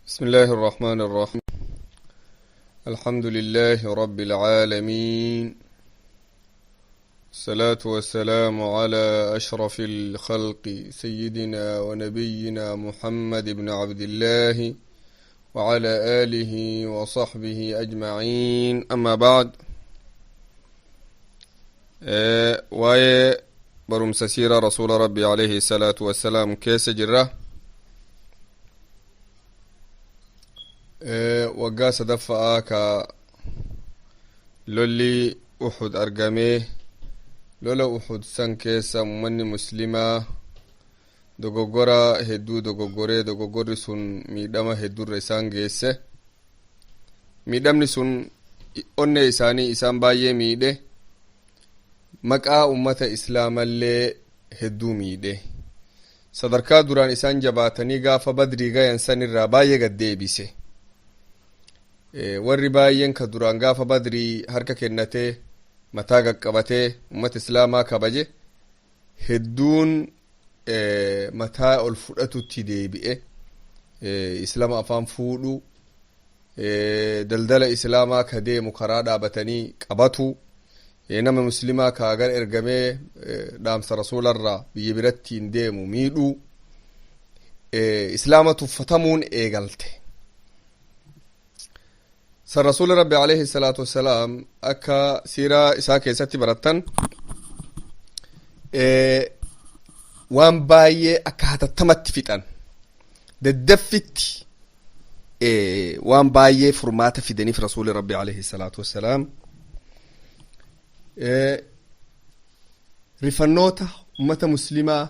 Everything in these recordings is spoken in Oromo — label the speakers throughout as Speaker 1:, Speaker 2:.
Speaker 1: بسم الله الرحمن الرحيم. الحمد لله رب العالمين، الصلاة والسلام على أشرف الخلق سيدنا ونبينا محمد بن عبد الله وعلى آله وصحبه أجمعين، أما بعد. Waa'ee barumsa siira rasuula rabbi alayhi salaatu wassalaam keessa jirra. Waggaa sadaffa'aa ka lolli Uxud argamee, lola Uxud san keessa ummanni muslimaa dogoggora hedduu dogoggoree, dogoggorri sun miidhama hedduurra isaan geesse. Miidhamni sun onne isaanii isaan baay'ee miidhe, maqaa ummata islaamallee hedduu miidhe. Sadarkaa duraan isaan jabaatanii gaafa Badrii gayan san irraa baay'ee gaddeebise. Warri baay'een ka duraan gaafa Badrii harka kennatee mataa qaqqabatee ummata islaamaa kabaje hedduun mataa ol fudhatutti deebi'e, islaama afaan fuudhu, daldala islaamaa ka deemu karaa dhaabatanii qabatu, nama muslimaa ka gar ergamee dhaamsa rasuularraa biyya biratti hin deemu miidhuu, islaama tuffatamuun eegalte. San rasuuli rabbi alayhi salaatu wassalaam akka siiraa isaa keessatti barattan waan baay'ee akka hatattamatti fixan, daddaffitti waan baay'ee furmaata fidaniif rasuuli rabbi alayhi salaatu wassalaam. Rifannoota ummata muslimaa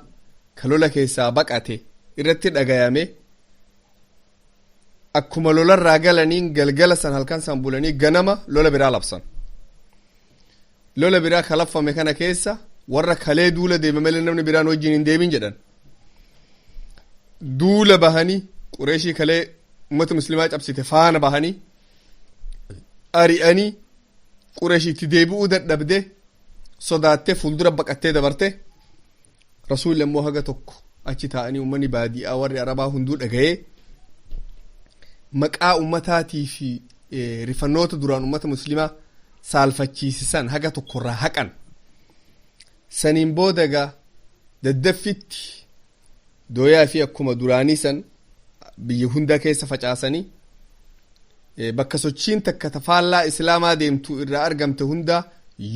Speaker 1: ka lola keessaa baqate irratti dhagayame, akkuma lolarraa galaniin galgala san halkan san bulanii ganama lola biraa labsan. Lola biraa kalaffame kana keessa warra kalee duula deeme malee namni biraan wajjin hin deemin jedhan. Duula bahanii Qureeshii kalee ummata muslimaa cabsite faana bahanii ari'anii, Qureeshii itti deebi'uu dadhabde, sodaattee fuuldura baqattee dabarte. Rasuulli ammoo haga tokko achi taa'anii, ummanni baadiyaa warri Arabaa hunduu dhaga'ee, maqaa ummataatii fi rifannoota duraan ummata muslimaa saalfachiisisan haga tokkorraa haqan. Saniin boodagaa daddaffitti dooyaa fi akkuma duraanii san biyya hunda keessa facaasanii, bakka sochiin takka tafaallaa islaamaa deemtu irraa argamte hunda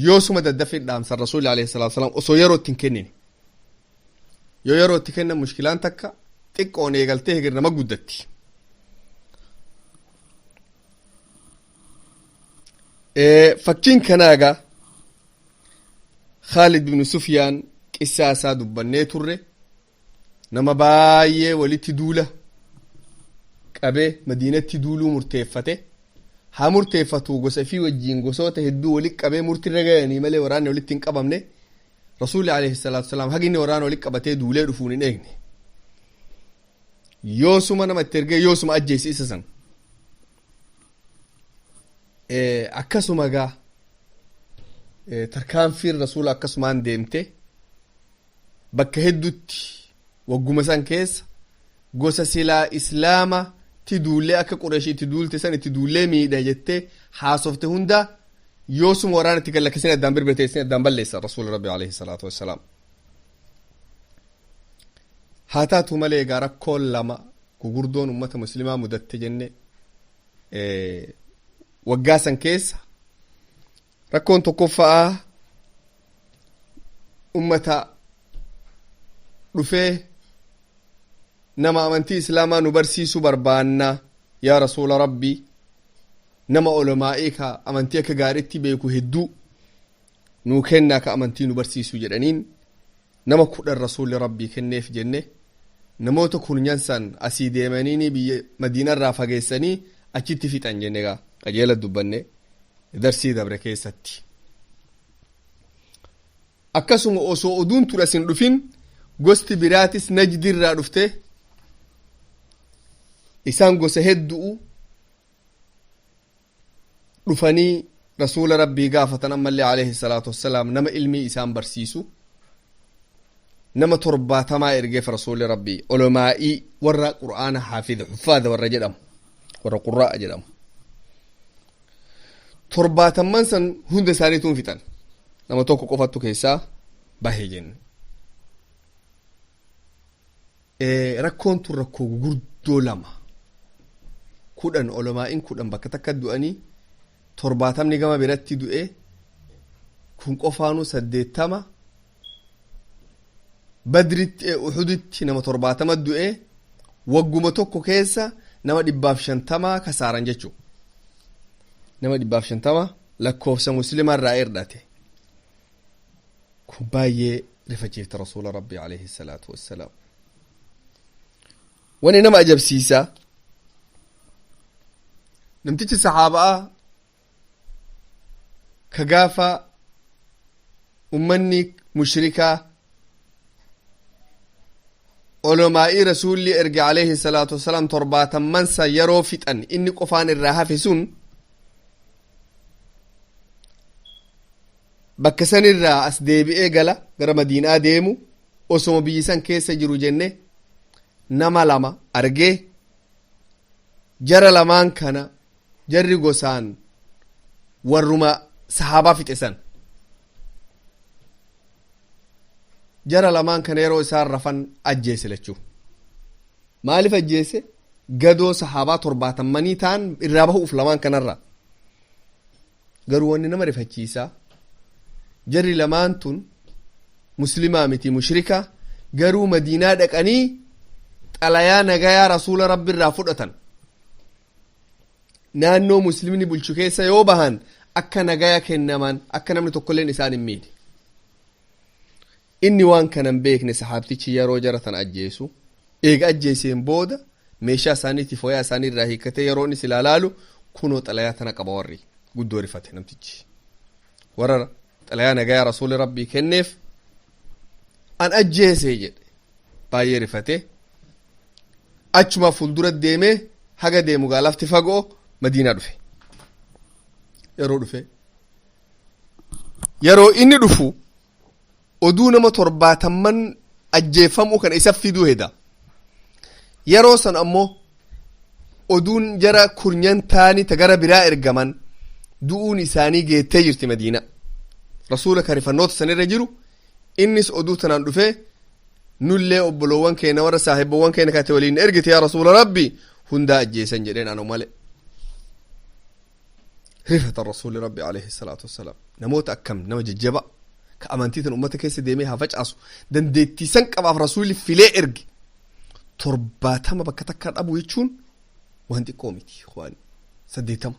Speaker 1: yoosuma daddaffi dhaamsan rasuulli alayhi salaatu wasalaam, osoo yeroo itti hin kennine. Yoo yeroo itti kennan mushkilaan takka xiqqoon eegaltee hegir nama guddatti. Fakkiin kanaagaa Khaalid ibn Sufyaan qissaa isaa dubbannee turre. Nama baay'ee walitti duula qabee Madiinatti duuluu murteeffate. Haa murteeffatu, gosa fi wajjiin gosoota hedduu walitti qabee murtirra gayanii malee waraanni walitti hin qabamne. Rasuulli alayhi salaatu wasalaam hagi inni waraana walitti qabatee duulee dhufuun hin eegne. Yoosuma nama itti ergee yoosuma ajjeese isa san. Akkasuma gaa tarkaanfiin rasuula akkasumaan deemte. Bakka hedduutti wagguma san keessa gosa silaa islaama ti duullee akka Qureeshii itti duulte san itti duullee miidha jettee haasofte hunda yoosuma waraana itti gallakkisin addaan birbirteessin addaan balleessa rasuula rabbi alayhi salaatu wassalaam. Haa taatu malee egaa rakkoon lama gugurdoon ummata muslimaa mudatte jenne waggaa san keessa. Rakkoon tokkoffa'aa ummata dhufee nama amantii islaamaa nu barsiisuu barbaanna, yaa rasuula rabbii, nama olamaa'ii ka amantii akka gaariitti beeku hedduu nuu kennaa ka amantii nu barsiisuu jedhaniin, nama 10 rasuulli rabbii kenneef jenne. Namoota kurnyan san asii deemanii biyya Madiinarraa fageessanii achitti fixan jenne gaa qajeela dubbanne darsii dabre keessatti. Akkasuma osoo oduun tun asin dhufin gosti biraatis Najdirraa dhufte. Isaan gosa hedduu dhufanii rasuula rabbii gaafatan ammallee alayhi salaatu wassalaam nama ilmii isaan barsiisu. Nama 70 ergeef rasuulli rabbii, olamaa'ii warra qur'aana haafidha, huffaada warra jedhamu. Warra qurraa'a jedhamu. Torbaatamman san hunda isaaniituun fixan. Nama tokko qofattu keessaa bahee jenne. Rakkoon tun rakkoo gurguddoo lama. 10 olomaa'iin 10 bakka takka du'anii, 70ni gama biratti du'e, kun qofaanuu 80. Badritti, Uxuditti nama 70 du'e. Wagguma tokko keessa nama 150 kasaaran jechuu, nama 150 lakkoofsa muslimaa irraa hirdhate. Kun baay'ee rifachiifte Rasuula Rabbii alayhi salaatu wassalaam. Wani nama ajabsiisaa, namtichi saxaabaa ka gaafa ummanni mushrikaa olomaa'ii Rasuulli erge alayhi salaatu wasalaam torbaatammansa yeroo fixan inni qofaan irraa hafe sun, bakka san irraa as deebi'ee gala gara Madiinaa deemu, osoma biyyi san keessa jiru jenne, nama lama argee, jara lamaan kana jarri gosaan warruma sahaabaa fixe san. Jara lamaan kana yeroo isaan rafan ajjeese lachuu. Maaliif ajjeese? Gadoo sahaabaa torbaatammanii ta'an irraa bahuuf lamaan kanarra. Garuu wanni nama rifachiisaa, jarri lamaan tun muslimaa miti, mushrika. Garuu Madiinaa dhaqanii xalayaa nagayaa Rasuula Rabbi irraa fudhatan. Naannoo muslimni bulchu keessa yoo bahan akka nagaya kennaman, akka namni tokkolleen isaan hin miidhe. Inni waan kanan beekne sahaabtichi yeroo jara tan ajjeesu, eega ajjeeseen booda meeshaa isaaniitiif wayaa isaanii irraa hiikkatee yeroo inni silaa laalu, kunoo xalayaa tana qaba. Warri guddoo rifate namtichi. Warra xalayaa nagayaa Rasuuli Rabbii kenneef an ajjeese jedhe. Baay'ee rifate. Achuma fuuldura deemee, haga deemu gaa lafti fagoo, Madiinaa dhufe. Yeroo dhufe, yeroo inni dhufu oduu nama torbaatamman ajjeefamuu kana isa fiduu heda. Yeroo san ammoo oduun jara kurnyan taanii ta gara biraa ergaman du'uun isaanii geettee jirti Madiina. Rasuula ka rifannoota sanirra jiru, innis oduu tanaan dhufee, nullee obboloowwan keenya warra saahibboowwan keenya kate waliin ergite yaa Rasuula Rabbi hundaa ajjeesan jedheen anu male. Rifata Rasuuli Rabbi alayhi salaatu wassalaam. Namoota akkam nama jajjaba ka amantii tan ummata keessa deemee haa facaasu dandeettii san qabaaf Rasuulli filee erge, 70 bakka takka dhabu jechuun waan xiqqoo miti, waan 80.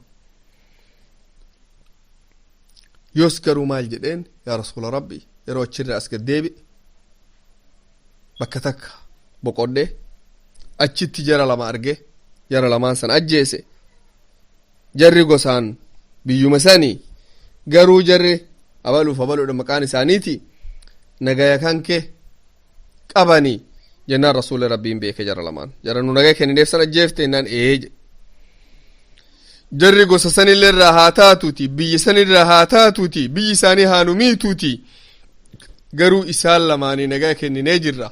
Speaker 1: Yoos garuu maal jedheen? Yaa Rasuula Rabbi, yeroo achirraa as gad deebi'e, bakka takka boqodhe, achitti jara lama arge, jara lamaan san ajjeese. Jarri gosaan biyyuma sanii, garuu jarri abaluuf abaluudha maqaan isaaniiti, nagaya kanke qabanii jennaan, Rasuulli Rabbiin beeke jara lamaan. Jara nu nagaya kennineef san ajjeefte jennaan, ee jedhe. Jarri gosa sanillee irraa haa taatuuti, biyya sanirraa haa taatuuti, biyyi isaanii haa nu miituuti, garuu isaan lamaanii nagaya kenninee jirra,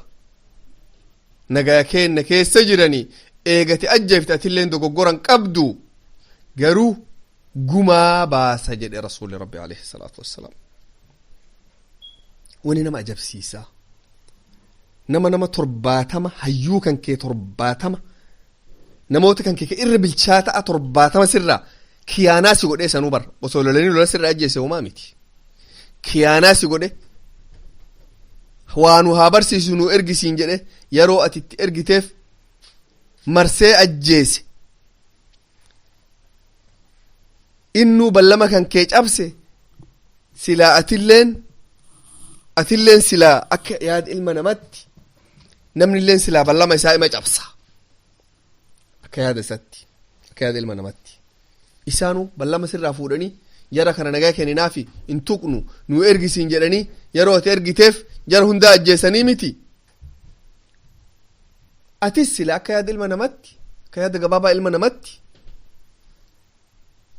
Speaker 1: nagaya kenna keessa jiranii. Eegate ajjeefte, atilleen dogoggoran qabdu, garuu gumaa baasa jedhe Rasuulli Rabbi alayhi salaatu wassalaam. Wani nama ajabsiisaa, nama 70, hayyuu kan kee 70, namoota kan kee ka irra bilchaata'a 70 sirraa kiyaanaa si godhee sanuu bar osoo lolanii lola sirraa ajjeese homaa miti. Kiyaanaa si godhe, waa nu haa barsiisu nu ergisiin jedhe, yeroo ati itti ergiteef marsee ajjeese. Innuu ballama kan kee cabse. Silaa atilleen silaa akka yaada ilma namatti namni illeen silaa ballama isaa ima cabsa akka yaada isatti, akka yaada ilma namatti. Isaanuu ballama sirraa fuudhanii, jara kana nagaa kenninaafi hin tuqnu nu ergisiin jedhanii, yeroo ati ergiteef jara hundaa ajjeesanii miti. Atis sila akka yaada ilma namatti, akka yaada gabaabaa ilma namatti,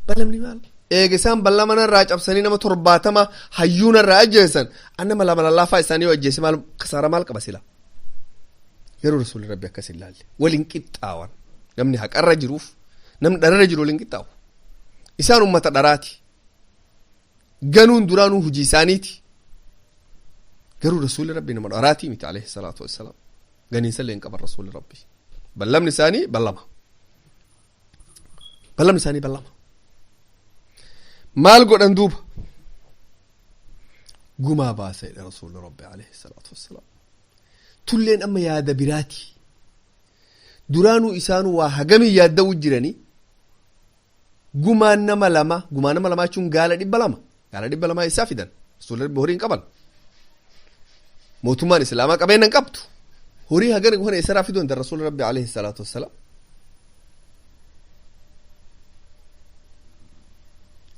Speaker 1: ballamni maal eega isaan ballama narraa cabsanii nama 70 hayyuu narraa ajjeesan, an nama lama lallaafaa isaanii yoo ajjeese maal kasaara maal qaba sila? Yeroo Rasuulli Rabbi akkas hin laalle, waliin qixxaawan namni haqarra jiruuf. Namni dhararra jiru waliin qixxaawu. Isaan ummata dharaati. Ganuun duraanuu hujii isaaniiti. Garuu rasuulli rabbii nama dharaatii miti alayhi salaatu wassalaam. Ganiinsa illee hin qaban rasuulli rabbii. Ballamni isaanii ballama. Ballamni isaanii ballama. Maal godhan duuba? Gumaa baasa jedhe rasuulli rabbi alayhi salaatu wassalaam. Tulleen amma yaada biraati. Duraanuu isaanuu waa hagamii yaadda'uu jiranii gumaan nama lama, gumaa nama lamaa jechuun gaala 200, gaala 200 isaa fidan. Rasuulli rabbi horii hin qaban. Mootummaan islaamaa qabeenya hin qabdu. Horii hagana kana eessarraa fiduu danda'a rasuulli rabbi alayhi salaatu wassalaam?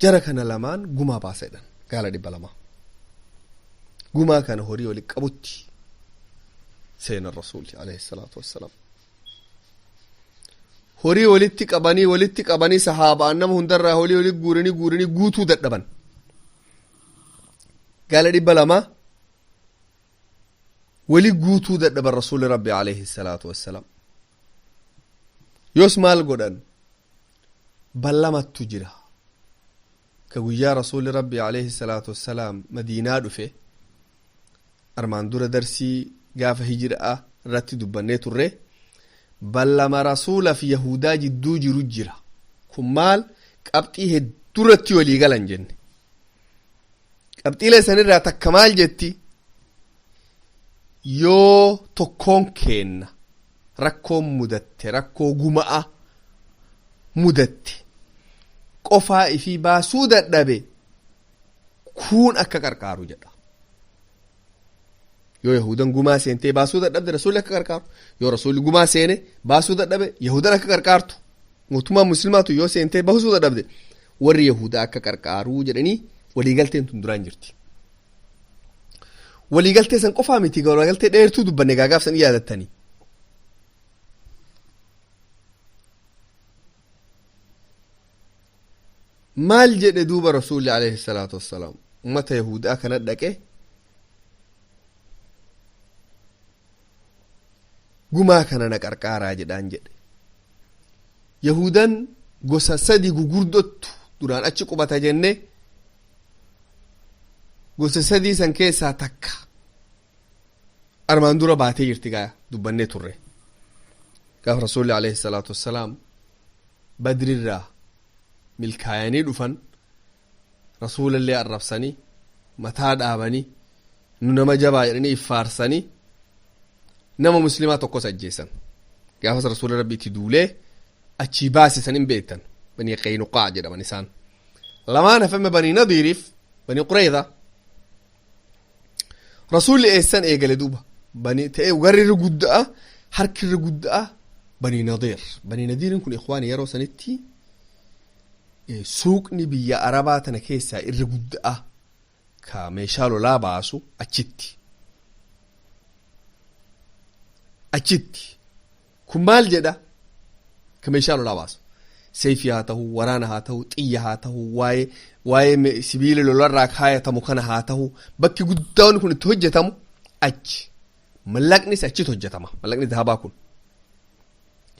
Speaker 1: Jara kana lamaan gumaa baasa jedhan, gaala 200. Gumaa kana horii walitti qabutti seenan rasuulli alayhi salaatu wassalaam. Horii walitti qabanii walitti qabanii sahaabaan nama hundarraa horii walitti guuranii guuranii guutuu dadhaban. Gaala 200 wali guutuu dadhaban rasuulli rabbi alayhi salaatu wassalaam. Yoos maal godhan? Ballamattu jira. Ka guyyaa rasuulli rabbi alayhi salaatu wassalaam Madiinaa dhufe armaan dura darsii gaafa hijiraa irratti dubbannee turre, ballama rasuula fi yahudaa jidduu jiru jira. Kun maal? Qabxii hedduurratti walii galan jenne. Qabxiilee sanirraa takka maal jetti? Yoo tokkoon keenna rakkoon mudatte, rakkoo guma'a mudatte, qofaa ifii baasuu dadhabe, kuun akka qarqaaru jedha. Yoo yahudan gumaa seentee baasuu dadhabde rasuulli akka qarqaaru, yoo rasuulli gumaa seene baasuu dadhabe yahudan akka qarqaartu, mootummaan muslimaatu yoo seentee baasuu dadhabde warri yahudaa akka qarqaaruu jedhanii waliigalteen tun duraan jirti. Waliigaltee san qofaa miti, waliigaltee dheertuu dubbanne gaagaaf san yaadattanii. Maal jedhe duuba rasuulli alayhi salaatu wassalaam? Ummata yahudaa kana dhaqe, gumaa kana na qarqaaraa jedhaan jedhe. Yahudan gosa sadi gugurdottu duraan achi qubata jenne. Gosa sadii san keessaa takka armaan dura baatee jirti gaa dubbannee turre. Gaaf rasuulli alayhi salaatu wassalaam Badrirraa milkaayanii dhufan, rasuulallee arrabsanii mataa dhaabanii nu nama jabaa jedhanii iffaarsanii nama muslimaa tokkos ajjeesan. Gaafas rasuula rabbi itti duulee achii baase. San hin beektan, Banii Qaynuqaa jedhaman. Isaan lamaan hafame, Banii Nadiiriif Banii Qureyda. Rasuulli eessan eegale duuba? Bani ta'e warri irra guddaa, harki irra guddaa Banii Nadiir. Banii Nadiirin kun, ikhwaani, yeroo sanitti suuqni biyya arabaa tana keessaa irra guddaa ka meeshaa lolaa baasu achitti. Kun maal jedha? Ka meeshaa lolaa baasu, seefii haa ta'u, waraana haa ta'u, xiyya haa ta'u, waa'ee sibiila lolarraa kaayatamu kana haa ta'u, bakki guddaan kun itti hojjetamu achi. Mallaqnis achitti hojjetama, mallaqni dahabaa kun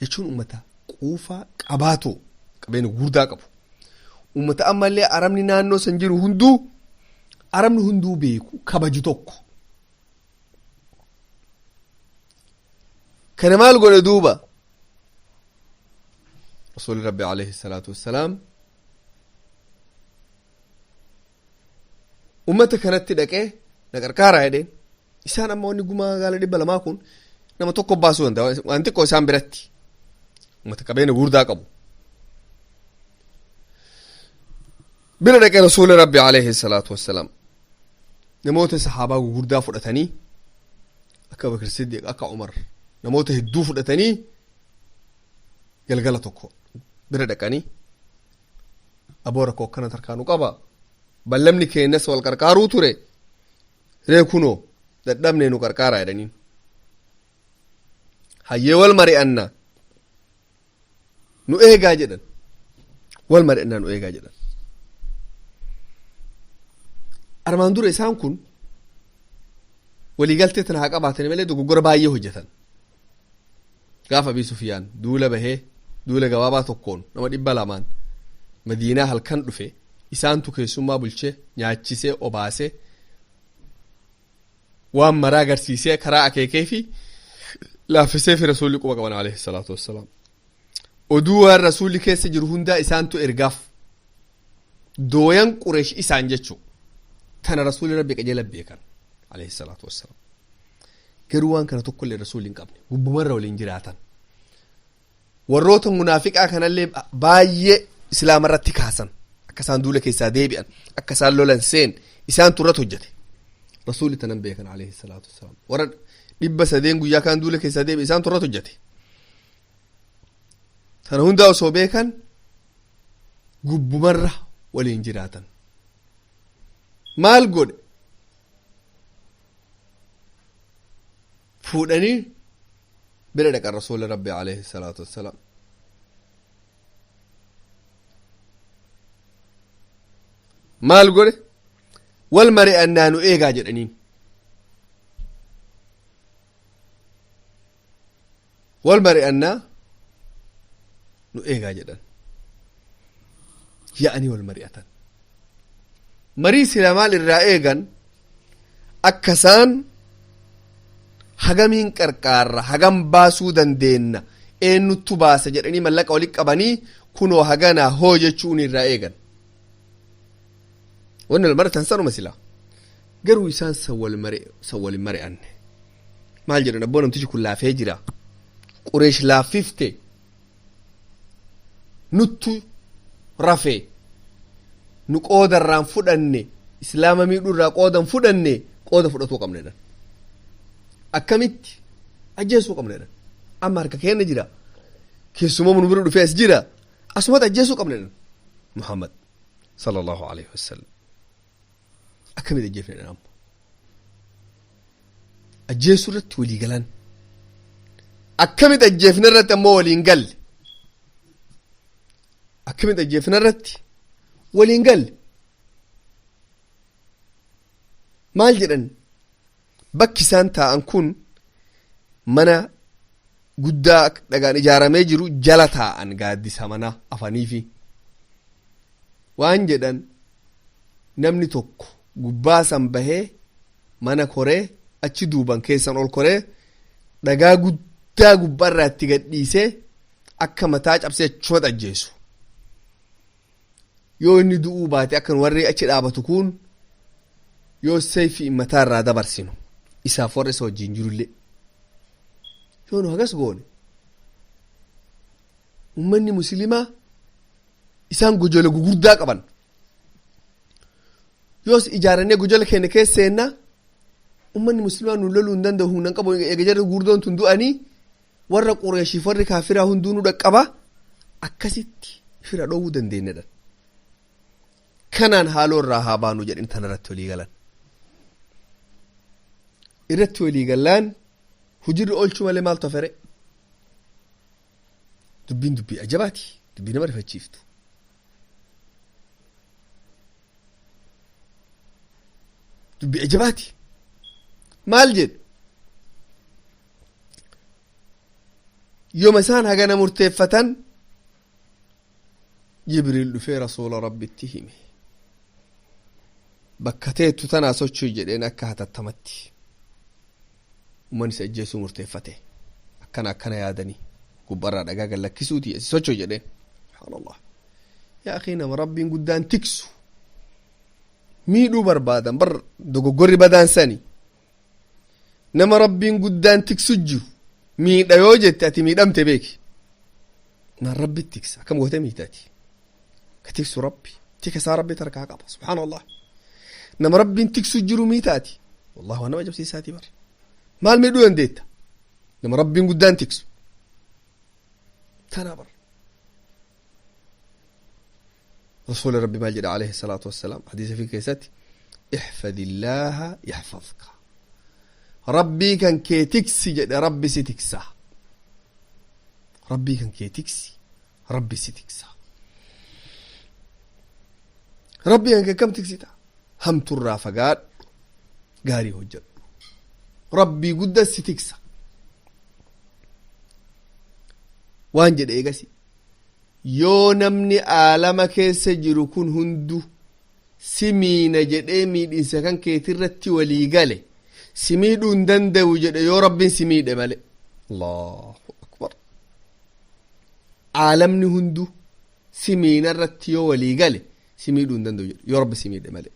Speaker 1: jechuun. Ummata quufaa qabaatu, qabeenya gurguddaa qabu, ummata ammallee arabni naannoo san jiru hunduu, arabni hunduu beeku, kabaju tokko. Kana maal godhe duuba rasuuli rabbi alayhi salaatu wassalaam? Ummata kanatti dhaqee na qarqaaraa jedheen. Isaan amma wanni gumaa gaala 200 kun nama tokko baasuu danda'a, waan xiqqoo isaan biratti. Ummata qabeenya gurguddaa qabu bira dhaqee rasuuli rabbi alayhi salaatu wassalaam namoota sahaabaa gurguddaa fudhatanii, akka Abubakar Siddiq, akka Umar, namoota hedduu fudhatanii galgala tokko bira dhaqanii, aboo rakkoo akkana tarkaanu qaba, ballamni keenyas wal qarqaaruu ture, ree kunoo dadhabne, nu qarqaaraa jedhaniin. Hayyee, wal mari'anna, nu eegaa jedhan. Wal mari'annaa, nu eegaa jedhan. Armaan dura isaan kun waliigaltee tana haa qabaatani malee dogoggora baay'ee hojjetan. Gaafa Abii Sufiyaan duula bahee Duula gabaabaa tokkoon nama 200 Madiinaa halkan dhufe isaantu keessummaa bulchee nyaachisee obaasee waan maraa agarsiisee karaa akeekee fi laaffisee fi rasuulli quba qaban alayhi salaatu wassalaam. Oduu waan rasuulli keessa jiru hundaa isaantu ergaaf dooyan Qureesh isaan jechuu tana rasuulli rabbi qajeela beekan alayhi salaatu wassalaam. Garuu waan kana tokkollee rasuulli hin qabne gubbumarra waliin jiraatan. Warroota munaafiqaa kanallee baay'ee islaama irratti kaasan akka isaan duula keessaa deebi'an akka isaan lolan seen isaantu irratti hojjete. Rasuulli tanan beekan alayhi salaatu wassalaam. Warra 300 guyyaa kaan duula keessaa deebi'e isaantu irratti hojjete. Tana hundaa osoo beekan gubbumarra waliin jiraatan. Maal godhe? Fuudhanii bira dhaqan rasuulli rabbi alayhi salaatu wassalaam. Maal godhe? Wal mari'annaa nu eegaa jedhaniin. Wal mari'annaa nu eegaa jedhan. Yaa'anii wal mari'atan. Marii sila maal irraa eegan? Akka isaan hagamiin qarqaarra hagam baasuu dandeenna eenyuttu baasa jedhanii mallaqa walitti qabanii kunoo haganaa hoo jechuun irraa eegan. Wanni wal mari'atan sanuma sila. Garuu isaan san wal mari'anne. Maal jedhan abboo namtichi kun laafee jira. Qureesh laaffifte nuttu rafe nu qoodarraan fudhanne islaama miidhuurraa qoodan fudhanne qooda fudhatuu qabne jedhan. Akkamitti ajjeesuu qabne jedhan. Amma harka keenya jira. Keessumaa nu bira dhufee as jira. Asumatti ajjeesuu qabne jedhan. Muhammad sallallahu alaihi wasallam. Akkamitti ajjeefne jedhan amma. Ajjeesuu irratti walii galan. Akkamitti ajjeefne irratti ammoo waliin galle. Akkamitti ajjeefne irratti waliin galle. Maal jedhan? Bakki isaan taa'an kun mana guddaa dhagaan ijaaramee jiru jala taa'an gaaddisa mana afaniifi. Waan jedhan namni tokko gubbaa san bahee mana koree achi duuban keessan ol koree dhagaa guddaa gubbaarraa itti gadhiisee akka mataa cabsee achumatti ajjeesu. Yoo inni du'uu baate akka warri achi dhaabatu kun yoo seefii mataarraa dabarsinu isaaf warra isa wajjin jirullee. Yoo nu hagas goone ummanni musliimaa isaan gojola gugurdaa qaban. Yoos ijaarannee gojola keenya keessa seennaa ummanni musliimaa nu loluu hin danda'u humna hin qabu eega jarri gugurdoon tun du'anii warra Qureeshiif warri kaafiraa hunduu nu dhaqqaba akkasitti fira dhoowwuu dandeenyedha. Kanaan haaloo irraa haa baanu jedhin tanarratti walii galan. Irratti walii gallaan hujirri oolchuu malee maaltu hafere? Dubbiin dubbii ajabaati. Dubbii nama rifachiiftu. Dubbii ajabaati. Maal jedhu? Yooma isaan hagana murteeffatan Jibriil dhufee rasuula rabbitti hime. Bakka teettu tanaa socho'i jedheen akka hatattamatti. Uummanni isa ajjeesuu murteeffate. Akkana akkana yaadanii gubbarraa dhagaa gad lakkisuuti asi socho'i jedheen. Subhaanallah. Yaa akii nama rabbiin guddaan tiksu. Miidhuu barbaadan bar dogoggorri badaan sani. Nama rabbiin guddaan tiksu jiru miidha yoo jette ati miidhamte beeki. Naan rabbi tiksa akkam gootee miidhaati. Ka tiksu rabbi tika isaa rabbi tarkaa qaba subhaanallah. Nama rabbiin tiksu jiru miidhaati. Wallahi waan nama ajabsiisaati bar. Maal miidhuu dandeetta? Nama rabbiin guddaan tiksu. Tanaa bar. Rasuulli rabbi maal jedha alayhi salaatu wassalaam hadiisa fi keessatti ihfadillaaha yaxfadka. Rabbii kan kee tiksi jedhe rabbi si tiksa. Rabbii kan kee tiksi rabbi si tiksa. Rabbii kan kee kam tiksita? Hamturraa fagaadhu gaarii hojjedhu. Rabbii guddaa si tiksa. Waan jedhe eegasi. Yoo namni aalama keessa jiru kun hundu si miina jedhee miidhinsa kan keetirratti walii gale, si miidhuu hin danda'u jedhe, yoo Rabbiin si miidhe male. Allahu akbar! Aalamni hundu si miina irratti yoo walii gale, si miidhuu hin danda'u jedhe, yoo Rabbi si miidhe male.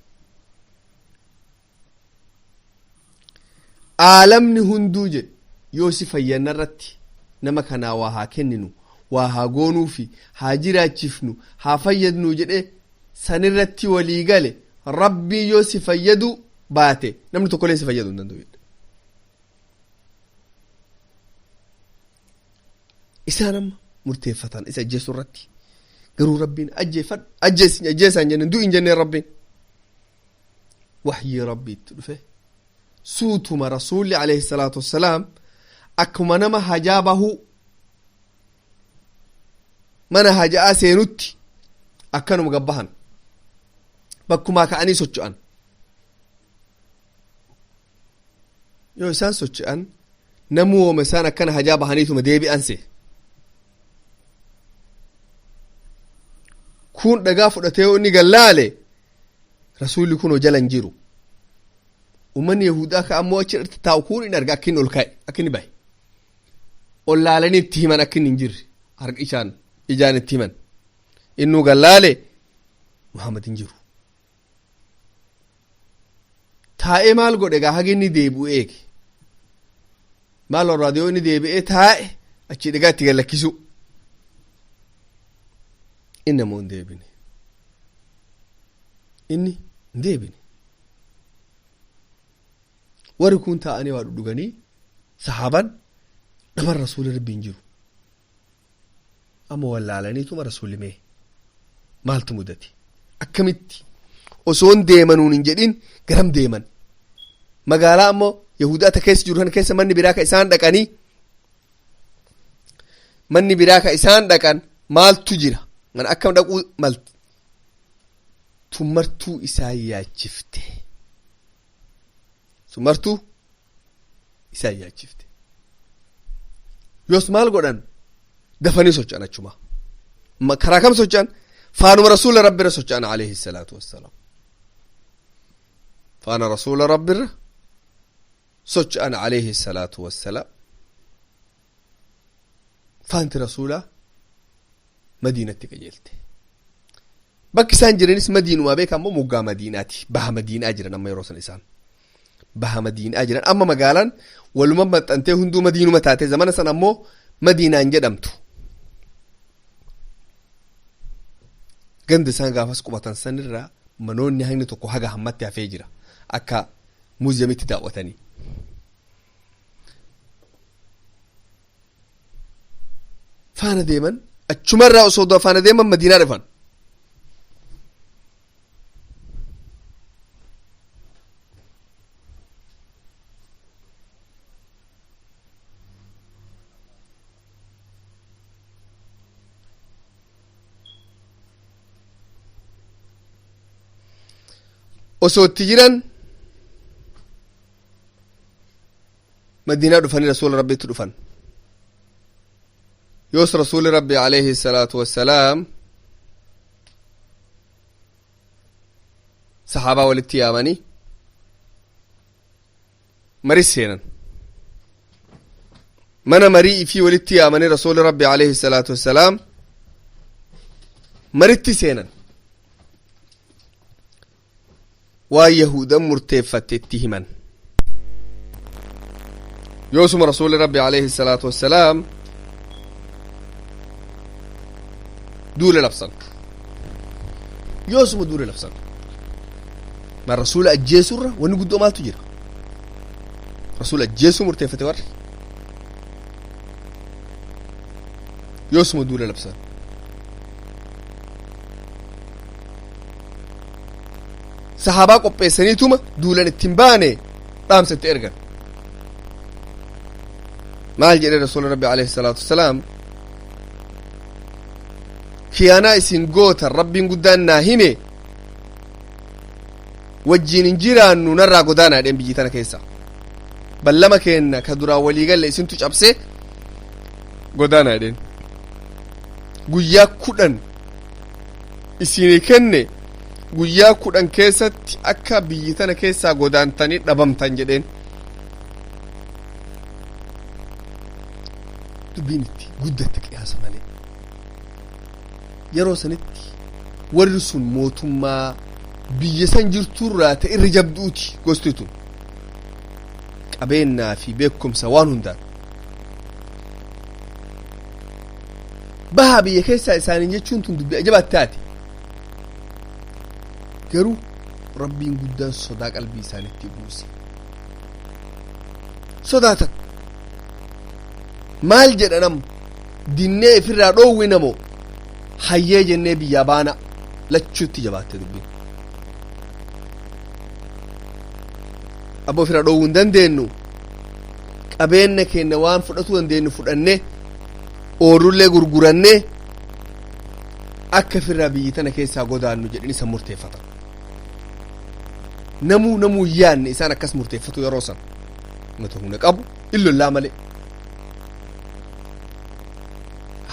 Speaker 1: Aalamni hunduu jedhe, yoo si fayyanna irratti nama kanaa waa haa kenninu, waa haa goonuufi, haa jiraachifnu, haa fayyadnu jedhe, sanirratti walii gale, Rabbii yoo si fayyadu baate namni tokkollee si fayyadu hin danda'u jedhe. Isaan amma murteeffatan isa ajjeessu irratti, garuu Rabbiin ajjeeffadhu, ajjeesin, ajjeesaan jenneen, du'in jenneen. Rabbiin waxyii Rabbiitti dhufe. Suutuma Rasuulli alayhi salaatu wassalaam akkuma nama hajaa bahuu mana haja'aa seenutti akkanuma gabbahan, bakkumaa ka'anii socho'an. Yoo isaan socho'an, namuu wooma isaan akkana hajaa bahaniituma deebi'an see. Kun dhagaa fudhatee yoo inni gallaale, Rasuulli kunoo jala hin jiru. Ummanni Yahudaa ka ammoo achi irratti taa'u kun hin arga akka inni ol ka'e, akka inni bahe. Ol laalanii itti himan akka inni hin jirre, harka isaan ijaan itti himan. Innuu gallaale, Muhammad hin jiru. Taa'ee maal godhe gaa? Haga inni deebi'u eege. Maal barbaade? Yoo inni deebi'ee taa'e, achi dhagaa itti gallakkisu. Inni ammoo hin deebine. Inni hin deebine. Warri kun taa'anii waa dhuganii, sahaaban dhaban, Rasuulli Rabbi hin jiru. Amma wallaalaniituma, Rasuulli mee maaltu mudate? Akkamitti osoon deemanuun hin jedhin garam deeman? Magaalaa ammoo Yahudaa ta keessa jiru kana keessa manni biraa ka isaan dhaqanii, manni biraa ka isaan dhaqan maaltu jira? Mana akkam dhaquu malti? Tummartuu isaan yaachifte, tummartuu isaan yaachifte. Yoos maal godhan? Dafanii socho'an. Achuma karaa kam socho'an? Faanuma Rasuula Rabbirra socho'an alayhi salaatu wassalaam. Faana Rasuula Rabbirra socho'an alayhi salaatu wassalaam. Faanti Rasuulaa Madiinatti qajeelte. Bakki isaan jiranis Madiinumaa beeka, ammoo moggaa Madiinaati, baha Madiinaa jiran. Amma yeroo san isaan baha Madiinaa jiran. Amma magaalaan waluma maxxantee hunduu Madiinuma taate. Zamana san ammoo Madiinaan jedhamtu. Ganda isaan gaafas qubatan sanirraa manoonni hangni tokko haga hammatti hafee jira, akka muuziyamitti daawwatanii. Faana deeman. Achumarraa osoo faana deeman Madiinaa dhufan. Osoo itti jiran Madiinaa dhufanii Rasuula Rabbiitti dhufan. Yoos Rasuuli Rabbi alayhi salaatu wassalaam sahaabaa walitti yaamanii marii seenan. Mana marii ifii walitti yaamanii Rasuuli Rabbi alayhi salaatu wassalaam maritti seenan. Waan Yahudan murteeffatte itti himan. Yoosuma Rasuuli Rabbi alayhi salaatu wassalaam duula labsan. Yoosuma duula labsan. Ma Rasuula ajjeesurra wanni guddoo maaltu jira? Rasuula ajjeesuu murteeffate warri. Yoosuma duula labsan. Sahaabaa qopheessaniituma duulan ittiin baane dhaamsa itti ergan. Maal jedhe Rasuula Rabbi alayhi salaatu wasalaam? Kiyaanaa isin gootan Rabbiin guddaan naa hime, wajjiin hin jiraannu, narraa godaanaa jedheen. Biyyi tana keessa ballama keenna ka duraan walii galle isintu cabse, godaanaa jedheen. Guyyaa 10 isinii kenne, guyyaa 10 keessatti akka biyyi tana keessaa godaantanii dhabamtan jedheen. Dubbiin itti guddatte qiyaasa malee. Yeroo sanitti warri sun mootummaa biyya san jirturraa ta'e irra jabduuti. Gosti tun qabeennaa fi beekumsa waan hundaan bahaa biyya keessaa isaaniin jechuun tun dubbii ajabaatti taate. Garuu Rabbiin guddaan sodaa qalbii isaanitti buuse. Sodaatan. Maal jedhan amma? Dinnee ifirraa dhoowwinamo hayyee jennee biyyaa baana? Lachuutti jabaatte dubbiin. Abbo, ofirraa dhoowwuu hin dandeenyu. Qabeenya keenya waan fudhatuu dandeenyu fudhannee, oorullee gurgurannee, akka ofirraa biyyi tana keessaa godaannu jedhanii isa murteeffatan. Namuu yaanne isaan akkas murteeffatu. Yeroo san mata humna qabu illollaa malee.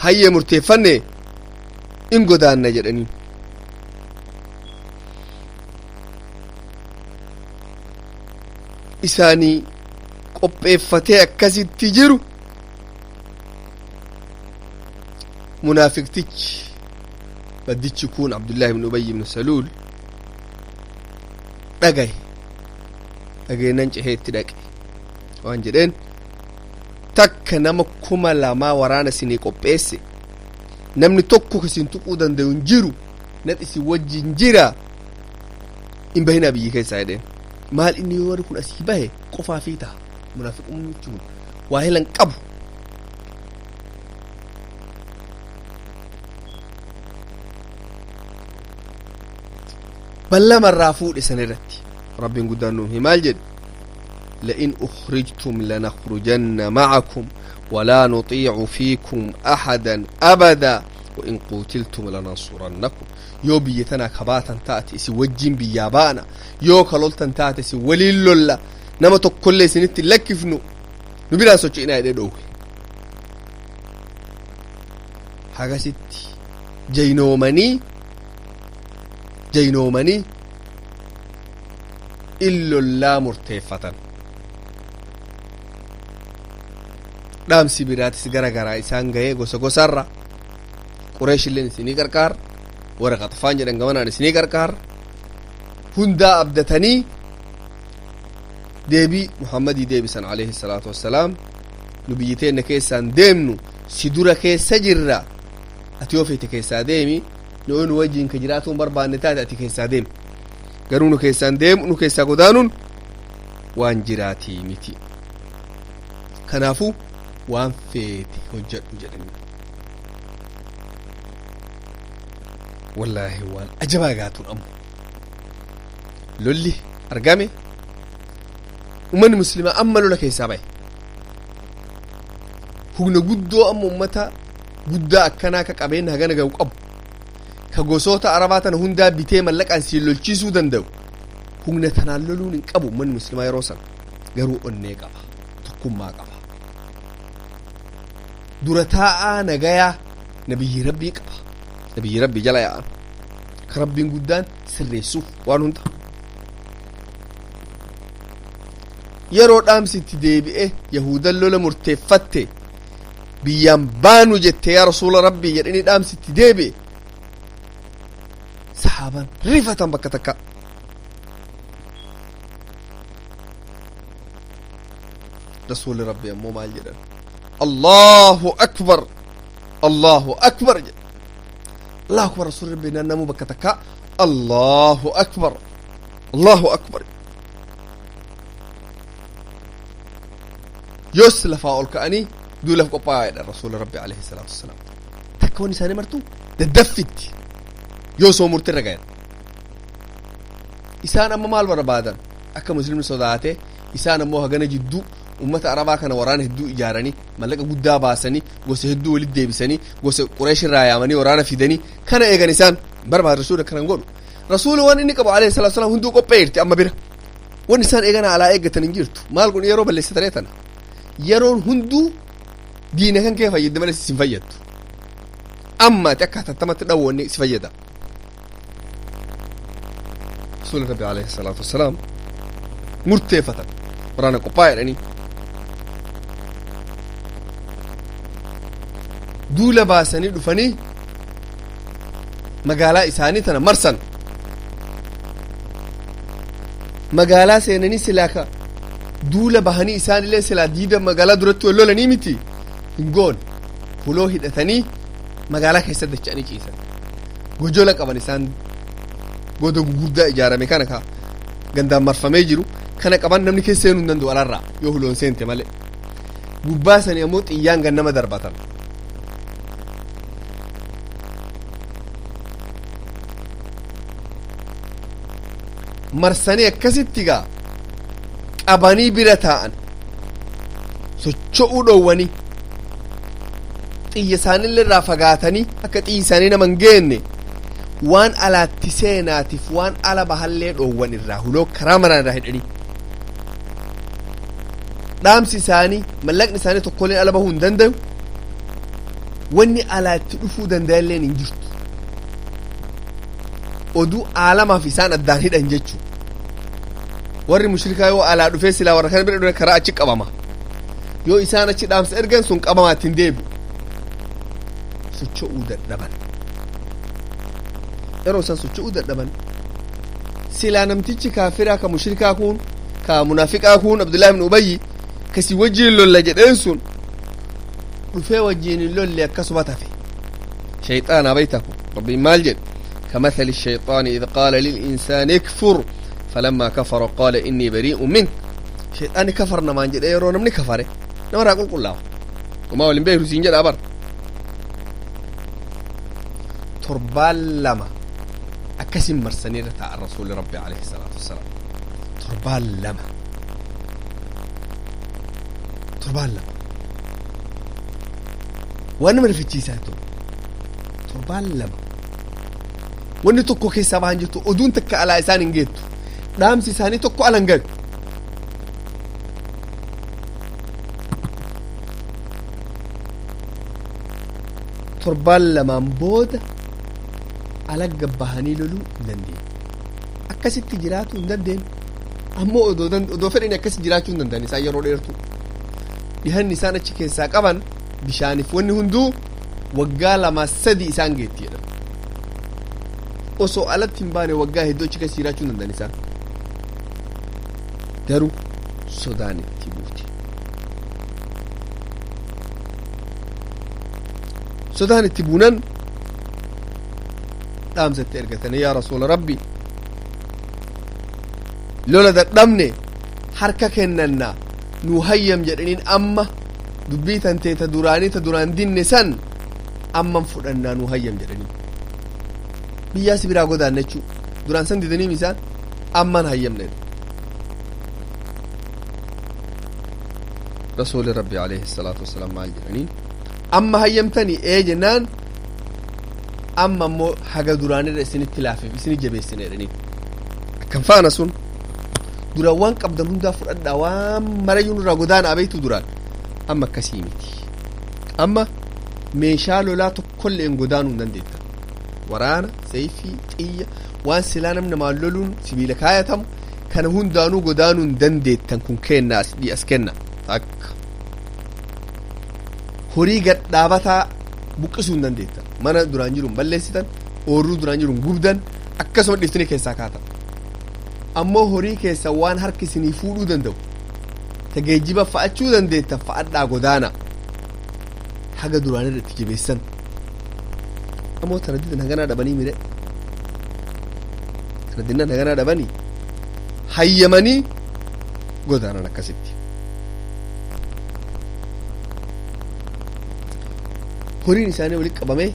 Speaker 1: Hayyee, murteeffanne, in godaanna jedhanii. Isaanii qopheeffatee akkasitti jiru, munaafiqtichi baddichi kun, Abdullahi ibn Ubay ibn Saluul, dhagaye. Dhageennan cehee itti dhaqe. Waan jedheen: "Takka nama 2000 waraana isinii qopheesse, namni tokko isin tuquu danda'u hin jiru, nat isin wajjin jira, hin bahinaa biyyi keessaa" jedheen. Maal inni yoo warri kun asii bahe qofaa fi ta'a. Munaafiqummichi kun waa helan qabu. Ballamarraa fuudhe. San irratti Rabbiin guddaan nuuf maal jedhe? لئن أخرجتم لنخرجن معكم ولا نطيع فيكم أحدا أبدا وإن قتلتم لننصرنكم. Yoo biyya tana kabaatan taate isin wajjin biyyaa baana, yoo kaloltan taate isin waliin lolla, nama tokkollee isinitti hin lakkifnu, nu biraan socho'inaa jedhee dhoowwe. Hagasitti jaynoomanii jaynoomanii illollaa murteeffatan. Dhaamsi biraatis gara garaa isaan gahee, gosa gosarra. Qureesh illeen isinii qarqaar, warra Qaxfaan jedhan gamanaan isinii qarqaar. Hundaa abdatanii deebii Muhammadii deebisan, alayhi salaatu wassalaam: "Nu biyyi teenna keessaan deemnu, si dura keessa jirra. Ati yoo feete keessaa deemi. Nu nu wajjiin ka jiraatuun barbaanne taate, ati keessaa deemi. Garuu nu keessaan deemu, nu keessaa godaanuun waan jiraatii miti. Kanaafuu waan feete hojjedhu" jedhanii. Wallaahi, waan ajabaa gaatuun ammo lolli argame. Ummanni Muslimaa amma lola keessaa bahe. Humna guddoo amma ummata guddaa akkanaa ka qabeenya hagana gahu qabu, ka gosoota Arabaa tana hundaa bitee mallaqaan siin lolchiisuu danda'u, humna tanaan loluun hin qabu ummanni Muslimaa yeroo sana. Garuu onnee qaba, tokkummaa qaba, dura taa'aa nagayaa Nabiyyi Rabbii qaba. Nabiyyi Rabbii jala yaa'an, ka Rabbiin guddaan sirreessuuf waan hunda. Yeroo dhaamsi itti deebi'e, Yahudan lola murteeffatte, biyyaan baanu jette, "Yaa Rasuula Rabbii" jedhanii dhaamsi itti deebi'e. Sahaabaan rifatan bakka takka. Rasuulli Rabbii ammoo maal jedhan? "Allahu akbar, Allahu akbar" jedhe. Allahu akbar. Rasuulli Rabbii naannamuu bakka takka "Allahu akbar, Allahu akbar". Yoos lafaa ol ka'anii duulaaf qophaa'aa jedhan Rasuulli Rabbi alayhi salaatu wassalaam. Takka wanni isaanii martu daddaffitti yoo soo murtirra gayan. Isaan amma maal barbaadan? Akka Muslimni sodaate. Isaan ammoo hagana jidduu ummata Arabaa kana waraana hedduu ijaaranii, mallaqa guddaa baasanii, gosa hedduu walitti deebisanii, gosa Qureesh irraa yaamanii waraana fidanii kana eegan. Isaan barbaada Rasuula kanan godhu. Rasuula waan inni qabu alayhi salaatu wassalaam hunduu qopheerti amma bira. Wanni isaan eegana alaa eeggatan hin jirtu. Maal kun yeroo balleessatanii tana yeroon hunduu diina kan kee fayyadde malee sin fayyaddu. Amma ati akka hatattamatti dhawwanne si fayyada. Rasuulli Rabbi alayhi salaatu wassalaam murteeffatan, waraana qophaa'e jedhanii duula baasanii dhufanii magaalaa isaanii tana marsan. Magaalaa seenanii silaa ka duula bahanii isaanillee silaa diida magaalaa duratti wal lolanii miti hin goone. Huloo hidhatanii magaalaa keessa dacha'anii ciisan. Gojola qaban isaan, goda gugurdaa ijaarame kana ka gandaan marfamee jiru kana qaban. Namni keessa seenuu hin danda'u alarraa yoo huloon seente malee. Gubbaa sanii ammoo xiyyaan gannama darbatan. Marsanii akkasitti gaa qabanii bira taa'an, socho'uu dhoowwanii, xiyya isaanillee irraa fagaatanii akka xiyyi isaanii nama hin geenne, waan alaatti seenaatiif waan ala bahallee dhoowwan irraa, huloo karaa maraan irraa hidhanii, dhaamsi isaanii, mallaqni isaanii tokkolleen ala bahuu hin danda'u, wanni alaatti dhufuu danda'alleen hin jirtu. Oduu aalamaaf isaan addaan hidhan jechuu. Warri mushrikaa yoo alaa dhufee silaa warra kana bira dhufe karaa achi qabama. Yoo isaan achi dhaamsa ergan sun qabamaa ittiin deebi'u. Socho'uu dadhaban. Yeroo isaan socho'uu dadhaban, silaa namtichi kaafiraa ka mushrikaa kun, ka munaafiqaa kun, Abdullahi ibn Ubayyi kasi wajjiin lolla jedheen sun dhufee wajjiin hin lolle, akkasuma tafe. Shayxaanaa baytaku Rabbiin maal jedhe? كمثل الشيطان إذ قال للإنسان اكفر فلما كفر قال إني بريء منك. شيطان كفر نمان جد يرو نمني كفره نمرا قل قل الله وما ولن بيه رسين جد أبر. Torbaan 2 akkasin marsanii irra taa'an Rasuulli Rabbi alayhi salaatu wassalaam. Torbaan 2, torbaan 2 waan nama rifachiisaa ture. Torbaan 2 wanni tokko keessaa bahan jirtu, oduun takka alaa isaan hin geettu, dhaamsi isaanii tokko ala hin galu. Torbaan 2n booda ala gabbahanii loluu hin dandeenye, akkasitti jiraachuu hin dandeenye. Ammoo odoo fedhani akkasi jiraachuu hin danda'an isaan yeroo dheertu. Dhihanni isaan achi keessaa qaban, bishaaniif wanni hunduu waggaa 2, 3 isaan geetti jedhan. Osoo alatti hin baane waggaa hedduu achi keessa jiraachuu hin danda'an isaan. Garuu sodaan itti buute. Sodaan itti buunan dhaamsa itti ergatanii, "Yaa Rasuula Rabbi, lola dadhabne, harka kennanna, nu hayyam" jedhaniin. "Amma dubbii tantee ta duraanii, ta duraan dinne san amman fudhannaa, nu hayyam" jedhaniin. Biyyaa si biraa godaanna jechuu duraan san didaniim isaan, amman hayyamne. Rasuuli Rabbi alayhi salaatu wasalaam maal jedhaniin? "Amma hayyamtanii?" "Ee" jennaan, "Amma ammoo haga duraanirra isinitti laafeef isini jabeessine" jedhaniin. Akkam faana sun duraan waan qabdan hundaa fudhadhaa, waan marayyuu nurraa godaanaa beektu duraan. Amma akkasii miti, amma meeshaa lolaa tokkollee hin godaanuu hin dandeettan. Waraana, sayfii, xiyya, waan silaa namni namaan loluun sibiila kaayatamu kana hundaanuu godaanuu hin dandeettan. Kun kenna as as kenna. Takka horii gadhaabataa buqqisuu hin dandeettan. Mana duraan jiru hin balleessitan, oorruu duraan jiru hin gubdan, akkasuma dhiftini keessaa kaatan. Ammoo horii keessa waan harki isinii fuudhuu danda'u, ta geejjiba fa'achuu dandeettan fa'adhaa godaana. Haga duraan irra itti jabeessan. Ammoo tana didan, haganaa dhabanii mire, tana dinnan haganaa dhabanii hayyamanii godaanan akkasitti. Horiin isaanii walitti qabamee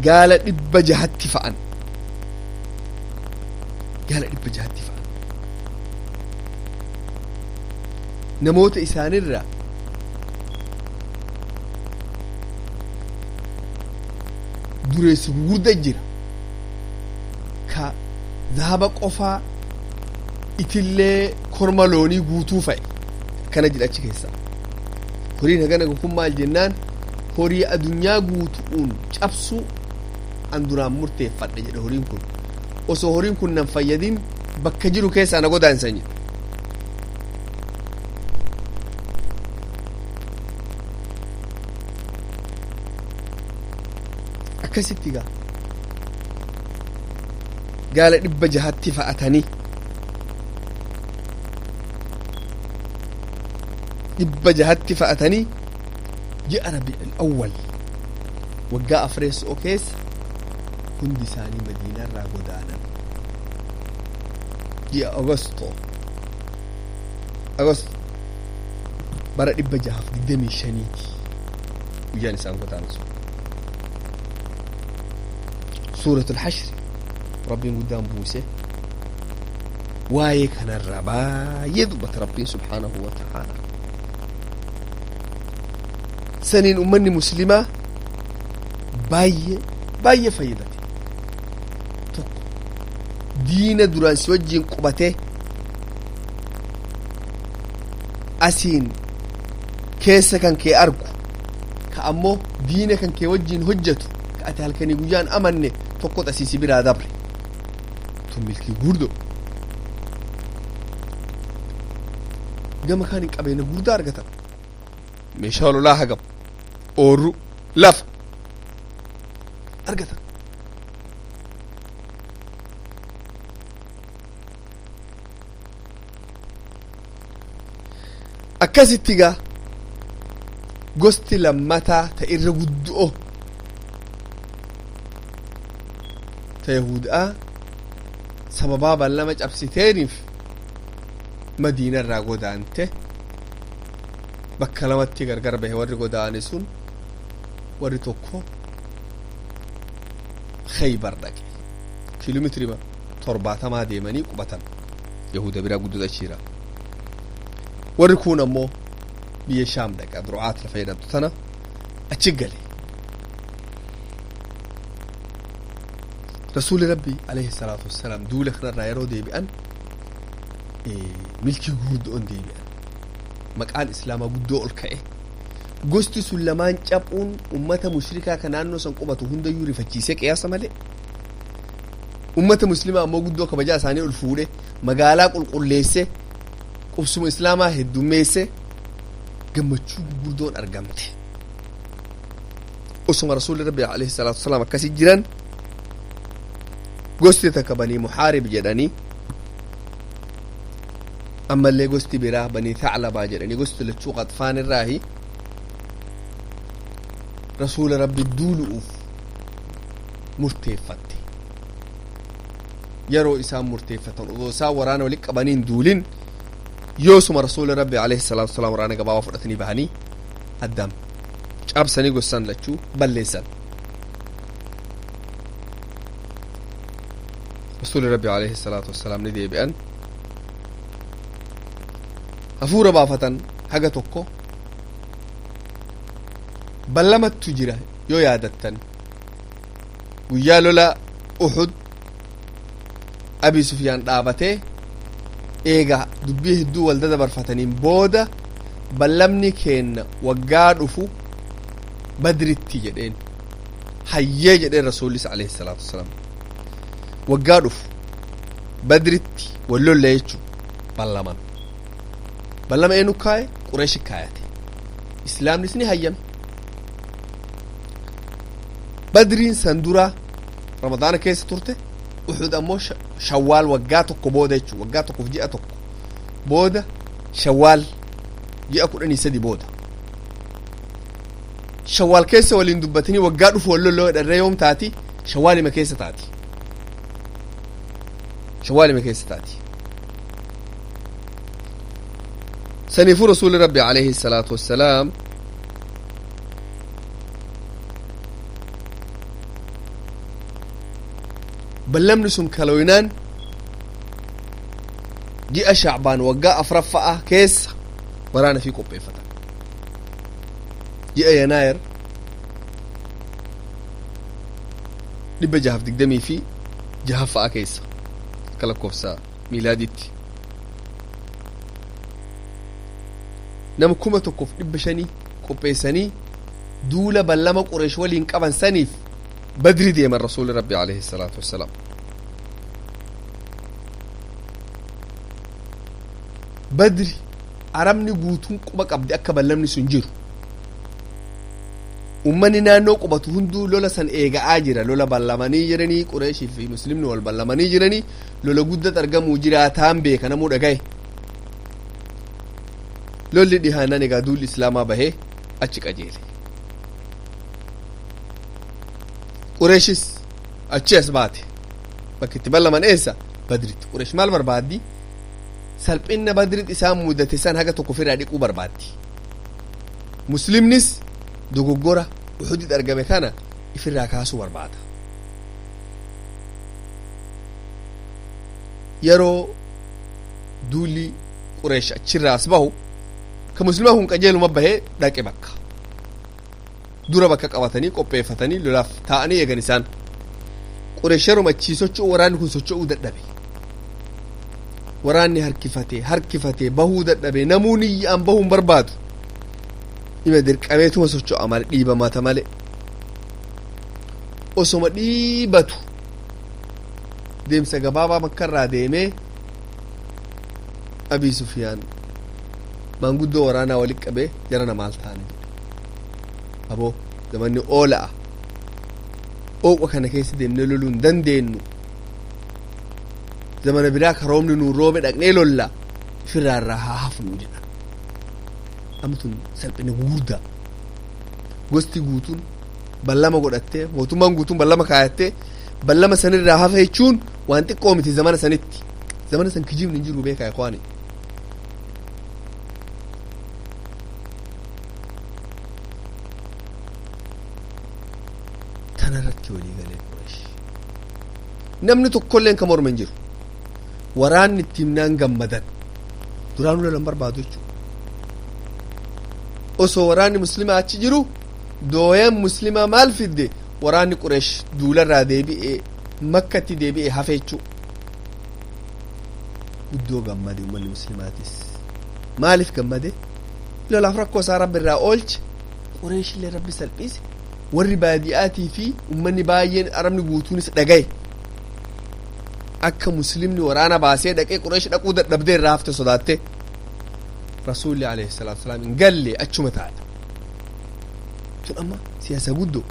Speaker 1: gaala 600tti fa'an, gaala 600tti fa'an. Namoota isaanirraa dureessi gugurda jira ka zahaba qofaa itillee korma loonii guutuu fa'e akkana jira achi keessa. Horiin hagana kun maal jennaan, Horii adunyaa guutu'uun cabsuu an duraan murteeffadhe jedhe. Horiin kun osoo horiin kun nan fayyadin bakka jiru keessaa na godaansan jedhe. Akkasitti gaa gaala 600tti fa'atanii, 600tti fa'atanii, ji'a Rabiicil Awwal waggaa afreessoo keessa hundi isaanii Madiinaarraa godaanan. Ji'a Agosto bara 625ti guyyaan isaan godaanan sun. Suuratul Hashri Rabbiin guddaan buuse waa'ee kanarraa baay'ee dubbata Rabbiin subhaanahu wa ta'aala. Saniin ummanni muslimaa baay'ee baay'ee fayyadate. Tokko, diina duraan si wajjiin qubatee asiin keessa kan kee argu, ka ammoo diina kan kee wajjiin hojjetu, ka ati halkanii guyyaan amanne tokko xasiisi biraa dabre tun milkii gurdo. Gama kaan hin qabeenya gurdaa argatan, meeshaa lolaa hagam, oorru, lafa argatan. Akkasitti gaa gosti lammataa ta irra guddu'o, ta Yahudaa, sababaa ballama cabsiteeniif Madiina irraa godaante. Bakka lamatti gargar bahe warri godaane sun. Warri tokko Khaybar dhaqe, kiiloomeetirii 70 deemanii qubatan, Yahuda biraa guddata achiira. Warri kun ammoo biyya Shaam dhaqe, Adru'aat lafa jedhamtu tana achi gale. Rasuuli Rabbi alayhi salaatu wassalaam duula kanarraa yeroo deebi'an milkii gurguddoon deebi'an. Maqaan islaamaa guddoo ol ka'e. Gosti sun lamaan caphuun ummata mushrikaa ka naannoo san qubatu hundayyuu rifachiisee qiyaasa malee, ummata muslimaa ammoo guddoo kabajaa isaanii ol fuudhe, magaalaa qulqulleesse, qubsuma islaamaa heddummeesse, gammachuu gurguddoon argamte. Osuma Rasuulli Rabbi alayhi salaatu wasalaam akkasi jiran, gosti takka Banii Muhaarib jedhanii, ammallee gosti biraa Banii Thaclabaa jedhanii, gosti lachuu Qaxfaan irraahi, Rasuula Rabbi duulu'uuf murteeffatte. Yeroo isaan murteeffatan, odoo isaan waraana walitti qabaniin duulin, yoosuma Rasuula Rabbi alayhi salaatu wasalaam waraana gabaabaa fudhatanii bahanii addaan cabsanii gosaan lachuu balleessan. Rasuuli Rabbi alayhi salaatu wasalaam ni deebi'an, hafuura baafatan haga tokko. Ballamattu jira yoo yaadattan, guyyaa lola Uxud Abi Sufyaan dhaabatee eega dubbii hedduu wal dabarfataniin booda, "Ballamni keenna waggaa dhufu Badritti" jedheen. "Hayyee" jedheen Rasuulis alayhi salaatu wasalaam. Waggaa dhufu Badritti wal lolla jechuu ballaman. Ballama eenyu kaaye? Qureeshi kaayate. Islaamnis ni hayyame. Badriin san dura Ramadaana keessa turte. Uxud ammoo Shawaal waggaa tokko booda jechuu, waggaa tokkoof ji'a tokko booda, Shawaal ji'a 13 booda. Shawaal keessa waliin dubbatanii waggaa dhufu wal lolloo dharree yoom taati? Shawaalima keessa taati, Shawaalima keessa taati. Saniifuu Rasuuli Rabbi alayhi salaatu wassalaam ballamni sun kalooynaan ji'a Shacbaan waggaa afraffa'a keessa waraana fi qopheeffatan. Ji'a Yanaayir 626ffa'a keessa akka lakkoofsa miilaadiitti nama 1500 qopheessanii. Duula ballama Qureesh waliin qaban saniif Badri deeman Rasuuli Rabbi alayhi salaatu wassalaam. Badri Arabni guutuun quba qabdi akka ballamni sun jiru. Ummanni naannoo qubatu hunduu lola san eega'aa jira. Lola ballamanii jiranii, Qureeshii fi Muslimni wal ballamanii jiranii, lola guddat argamuu jiraataan beeka, namuu dhagaye. Lolli dhihaanan egaa duulli Islaamaa bahee achi qajeele. Qureeshis achi as baate. Bakki itti ballaman eessa? Badritti. Qureesh maal barbaaddi? Salphinna Badritti isaan mudate san haga tokko ofirraa dhiquu barbaaddi. Muslimnis dogoggora Uxuditti argame kana ifirraa kaasuu barbaada. Yeroo duulli Qureesh achirraa as bahu, ka Muslimaa kun qajeeluma bahee dhaqe. Bakka dura bakka qabatanii qopheeffatanii lolaaf taa'anii eegan isaan. Qureesh yeroo achii socho'u, waraanni kun socho'uu dadhabe. Waraanni harkifatee harkifatee bahuu dadhabe. Namuu niyyaan bahuu hin barbaadu, ima dirqameetuma socho'a malee, dhiibamata malee. Osoma dhiibatu deemsa gabaabaa Makkarraa deemee, Abii Sufiyaan maanguddoo waraanaa walitti qabee, "Jarana maal taane?" jedhe. "Aboo, zamanni oola'a, ooqa kana keessa deemnee loluu hin dandeenyu. Zamana biraa karoomni nuun roobe dhaqnee lolla, ifirraa irraa haa hafnu," jedha. Amma tun salphina gugurdaa. Gosti guutuun ballama godhattee, mootummaan guutuun ballama kaayattee, ballama sanirraa hafa jechuun waan xiqqoo miti zamana sanitti. Zamana san kijibni hin jiru, beekaa ikwaani. Tana irratti walii galee Qureesh namni tokkolleen kan morma hin jiru. Waraanni itti himnaan gammadan. Duraanuu lolan barbaadu jechuudha. Osoo waraanni Muslimaa achi jiru, dooyan Muslimaa maal fidde? Waraanni Qureesh duularraa deebi'ee Makkatti deebi'ee hafe jechuu. Guddoo gammade uummanni Muslimaatis. Maaliif gammade? Lolaaf rakkoo isaa Rabbi irraa oolche. Qureesh illee Rabbi salphise. Warri baadi'aatii fi uummanni baay'een, Arabni guutuunis dhagaye akka Muslimni waraana baasee dhaqee Qureesh dhaquu dadhabdee irraa hafte, sodaatte. Rasuulli alayhi salaatu wasalaam hin galle, achuma taa'e. Tun amma siyaasa guddoo.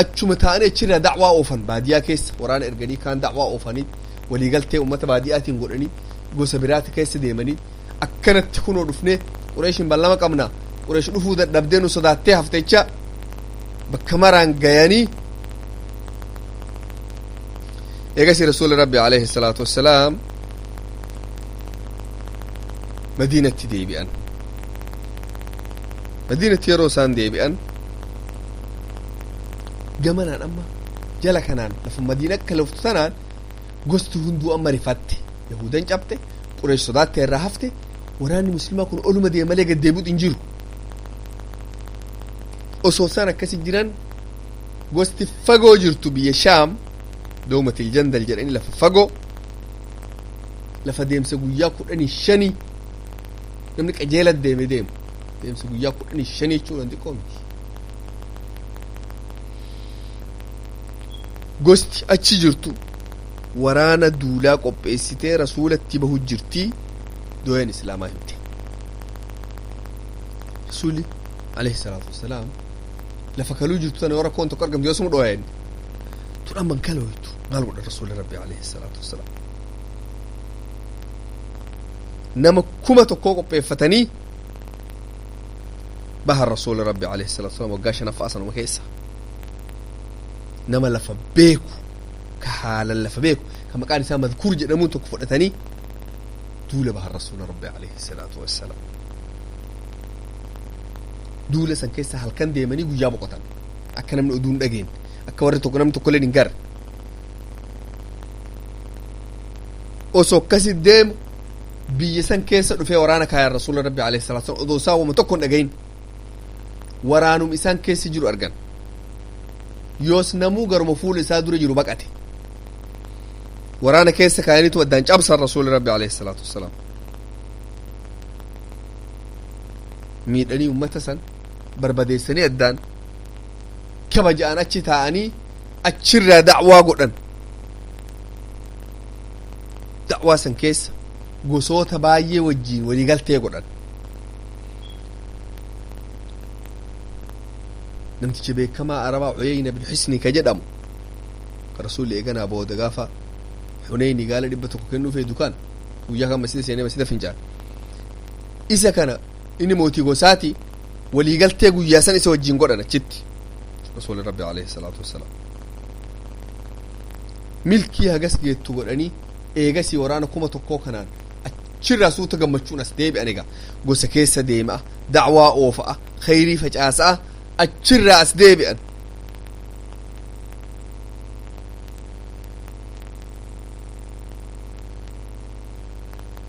Speaker 1: Achuma taa'anii achirraa dacwaa oofan. Baadiyaa keessa waraana erganii, kaan dacwaa oofanii, waliigaltee uummata baadiyaatiin godhanii, gosa biraati keessa deemanii, akkanatti kunoo dhufnee Qureeshin ballama qabna, Qureesh dhufuu dadhabdee nu sodaattee haftecha bakka maraan gayanii. Eegasi Rasuuli Rabbi alayhi salaatu wassalaam Madiinatti deebi'an. Madiinatti yeroo isaan deebi'an, gamanaan amma jala kanaan lafa Madiina akka laftu tanaan gosti hunduu amma rifatte. Yahudan cabte, Qureesh sodaatte irraa hafte. Waraanni Muslimaa kun oluma deema malee gad deebi'utu hin jiru. Osoo isaan akkasi jiran, gosti fagoo jirtu biyya Shaam, Doomatil Jandal jedhanii, lafa fagoo, lafa deemsa guyyaa 15 namni qajeela deeme deemu, deemsa guyyaa 15 jechuudha, xiqqoo miti. Gosti achi jirtu waraana duulaa qopheessitee Rasuulatti bahu jirtii. Dooyan Islaamaa himte. Rasuuli alayhi salaatu wassalaam lafa kaluu jirtu tana yoo rakkoon tokko argamte yoo suma dhooyan tun amman kalooytu maal godhan? Rasuuli Rabbi alayhi salaatu wassalaam nama 1000 qopheeffatanii bahan. Rasuuli Rabbi alayhi salaatu wassalaam waggaa shanaffaa sanuma keessa nama lafa beeku, ka haalan lafa beeku, ka maqaan isaa Madkuur jedhamuun tokko fudhatanii duula bahan. Rasuula Rabbi alayhi salaatu wassalaam duula san keessa halkan deemanii guyyaa boqotan, akka namni oduu hin dhageenye, akka warri tokko namni tokkolleen hin garre. Osoo akkasi deemu biyya san keessa dhufee waraana kaayan. Rasuula Rabbi alayhi salaatu wassalaam odoo isaa wama tokko hin dhagayin waraanum isaan keessa jiru argan. Yoos namuu garuma fuula isaa dura jiru baqate. Waraana keessa kaayaniitu addaan cabsan. Rasuuli Rabbi alayhi salaatu wassalaam miidhanii ummata san barbadeessanii addaan. Kabaja'an achi taa'anii achirraa da'waa godhan. Da'waa san keessa gosoota baay'ee wajjiin waliigaltee godhan. Namticha beekamaa Arabaa Cuyeyna bin Xisni ka jedhamu, ka Rasuulli eeganaa booda gaafa Xuneyni gaala 100 kennuu feedu kan guyyaa kan masjida seenee masjida fincaan, isa kana inni mootii gosaati, waliigaltee guyyaa san isa wajjiin godhan achitti. Rasuuli Rabbi alayhi salaatu wassalaam milkii hagas geettu godhanii eegasii waraana 1000 kanaan achirraa suuta gammachuun as deebi'an. Egaa gosa keessa deema'a, dacwaa oofa'a, khayrii facaasa'a achirraa as deebi'an.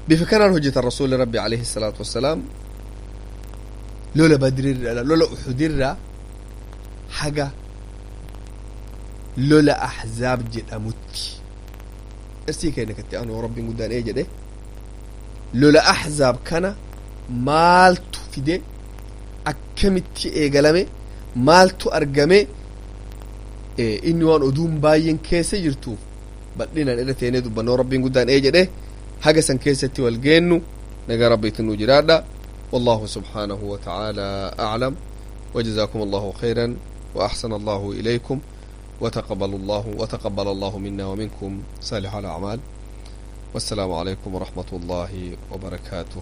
Speaker 1: Bifa kanaan hojjetan Rasuuli Rabbi alayhi salaatu wassalaam. Lola Badrirra, lola Uxudirraa haga lola Ahzaab jedhamutti darsii keenya katti aanu, Rabbiin guddaan ee jedhe, lola Ahzaab kana maaltu fide, akkamitti eegalame, maaltu argame, inni waan oduun baay'een keessa jirtuuf bal'inaan irra teenee dubbannoo, Rabbiin guddaan ee jedhe. Haga san keessatti wal geennu nagaa Rabbiitti nu jiraadha. والله سبحانه وتعالى أعلم، وجزاكم الله خيرا وأحسن الله إليكم وتقبل الله منا ومنكم صالح الأعمال، والسلام عليكم ورحمة الله وبركاته.